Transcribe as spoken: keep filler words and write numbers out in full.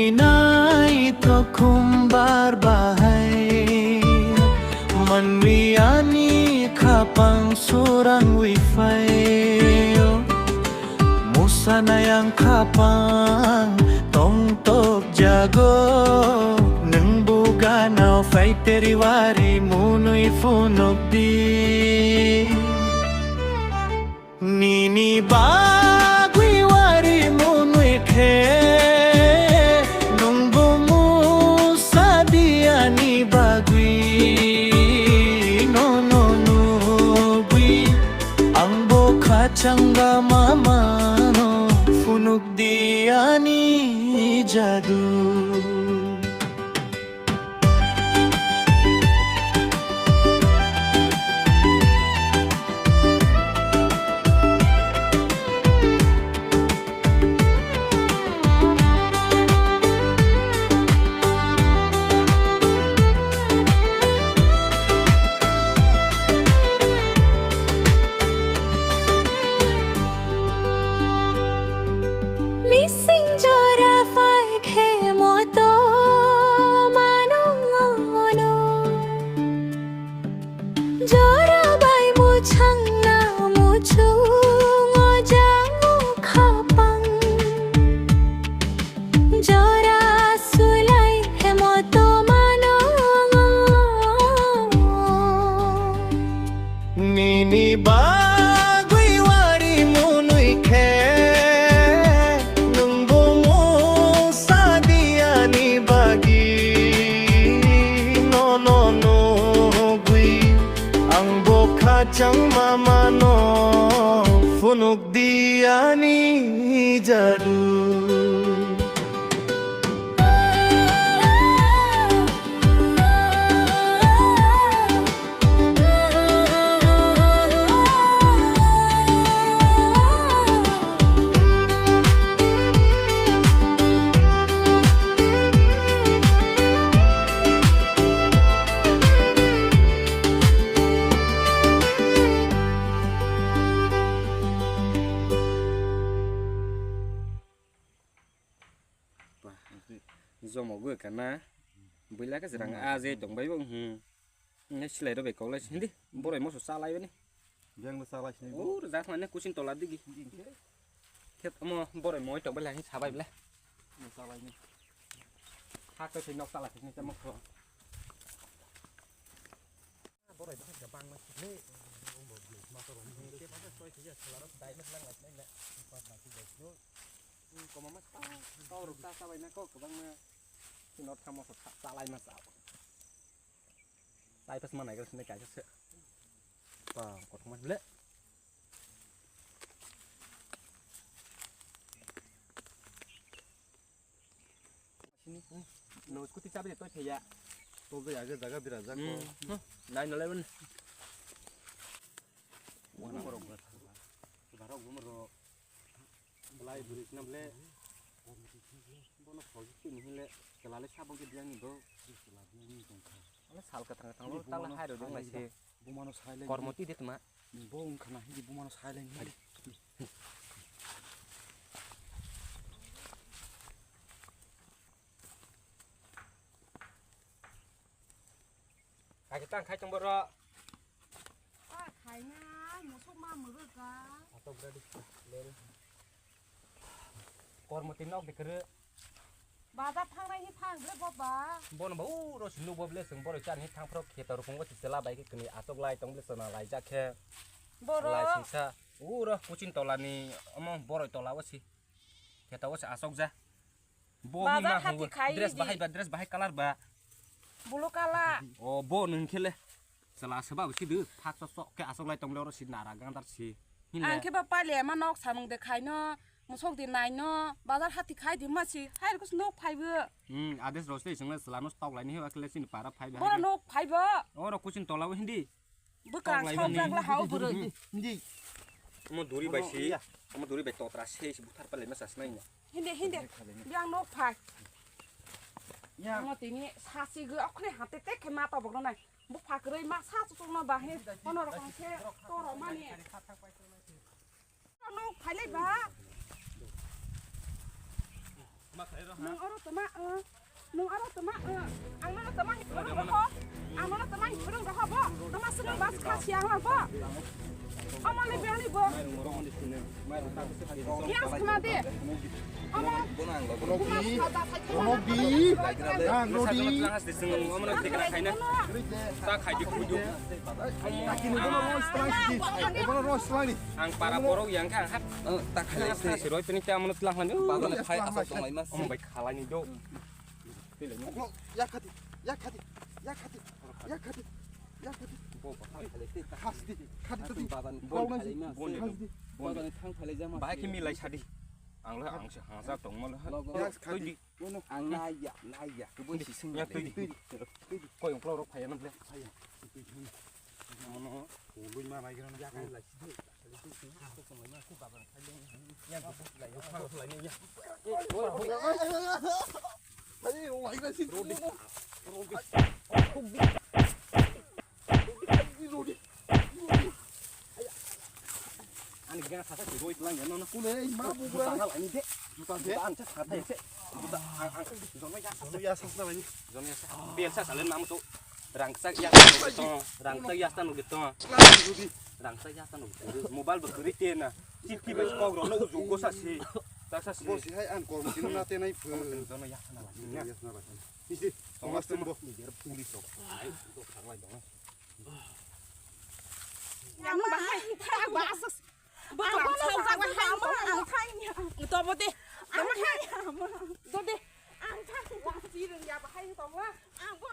Nai tokhum bar bahai manwi ani khapang surangwi phaio. Musanai ang khapang tongtok jago, nwng buganao phaiteri wari munwi phunukdi. Nini bagwi wari munwi khe, nwngbo musa di ani bagwi. Nono nugwi, angbo khachangba mamano phunuk di ani jadu. Mising jora phai khe moto manung ono. Jora bai muchangna muchung o jango khapang. Jora sulai hemo to mano. Nini bagwi wari munwi khe, nwngbo musa di ani bagwi. Nono nugwi, angbo khachang mamano phunuk di ani jadu. Jomo goi kana. Buila khe jirang a je tong bai bo, hmm. Ne silai ro bai kok lai hindi. Boroi moso cha lai bani. Beng no cha lai sini. O rwjak thang ne kuching tola digi. Khet omo boroi moi tong bai lai sa bai bla. Mo cha lai ni. Hak to nok cha lai ni tamo kho. Boroi bahai ka bang ma sini. Mo to rom ni. Ke ma soi khe ya sala ro dai ma lang lai na. Pat na ki dai no. Ko ma ma ta. Ko ro ta sa bai na ko ko bang ma. Ki not kamo ko cha lai ma sa. Taipas mana ikan sini kaisa se. Pa, kothoma ble. Sini, hmm. No, scooty chabi de toi theya. To be age jaga bira jak ko. Hmm. Nai no leben. Wana borok. Borok gumro. Belai bwrwi swnam le. Bono phoji twi ni hwnle chwla le sabok je biyang ni bo. Ano sal kwthang kwthang bo tala hai rw dong lai se. Bumano sai lai. Kormo twi de tma. Bo wng khana hindi bumano sai lai ni. Kaisa tang khai tong boro. A khaina musuk ma mwrwk ka. Atok ready. Leri. Kormo tin nok de kwrwi. Bazar thangnai hi thang bre boba. Bono ba uro si nubo ble sung boro chani thang phro kheta rukung bo si chela bai khe kni atok lai tong ble sana lai jak khe. Boro. Lai singsa. Uro kuchin tola ni omo boroi tola o si. Kheta o si asok ja. Bo bazar hati khai dress bahai ba, dress bahai color ba. Bulu kala. O bo nung khele. Sala seba usi du thak sok sok khe asok lai tong le oro si nara gandar si. Hinle. Ang khe ba pale ma nok samung de khai no, musok de nai no, bazar hati khai di ma si, hai kus nok phai bo. Hmm, ades ros le sing le sala no stok lai ni he akle sin para phai ba. Bora nok phai bo. Oro kuchin tola o hindi. Bwkang sok jak la hao bwrwi. Hindi. Omo duri bai si, omo duri bai totra se si buthar pale ma sas nai. Hindi, hindi. Biang nok phai. Ya. Omo tini sasi gwi okhne hate te khe ma tabok nai. Bu phakrwi ma sa chukno ba he. Kono rokong khe toro mani. Nok phai lai ba. Nwng oro toma, uh, nwng oro toma, uh, ang nono toma ni phwrwng roho. Ang nono toma ni phwrwng roho bo. Toma swrwng bas kha siya hor bo. Omo le biyang ni bo. Yang khna de. Omo. Rohok di. Rohok di. Ang rodi. Ta khai di, khudu. Kaki ni bono roh swlang di. Bono roh swlang di. Ang para borok yang kha, ang hap. Ta khai lai se. Siroi tini ta mono tlang hani. Bazar ni khai asal tong lai mas. Om bai khalai ni do. Tile ni. Ogo, ya khati, ya khati, ya khati, ya khati, ya khati. Bo ba khai lai se. Khati, khati tadi. Bazar ni. Kau nang si. Khati. Bazar ni thang khai lai jama. Bai kimi lai sadi. Ang lo ang se hangsa tong mo lo. Logo. Ya khati. Ang naiya, naiya. Kebo sising ya twi di. Twi di. Koi ungklo rok phaya nang le. Mono ului ma nai gira ya kai lai. Hai, lai lai si. Rodi. Rodi. Rodi. Ani gana sasa si roi tlang ya, no, no. Kule, ma bu bu. Juta na lai ni de. Juta de. Juta an sa sa de se. Juta ang ang. Jono ya sa. Jono ya sa na lai ni. Jono ya sa. Bel sa salen nam to. Rang sak ya to. Rang sak ya sa no to. Rang sak ya sa no. Mobile ba kuri te na. Tip tip ba kok ro no ju go sa si. Ta sa si. Bo si hai an kor mo kino na te nai pu. Jono ya sa na lai. Ya sa na lai. Isi. Tong mas tum bo. Ni jer police to. Ai to khang lai dong. Yang bahai, yang bahas. Bwklang sao jak bahai, ang thangya. Tobo de. Ang thangya. Do de. Ang thangya. Sirung ya bahai tobo. Ang bo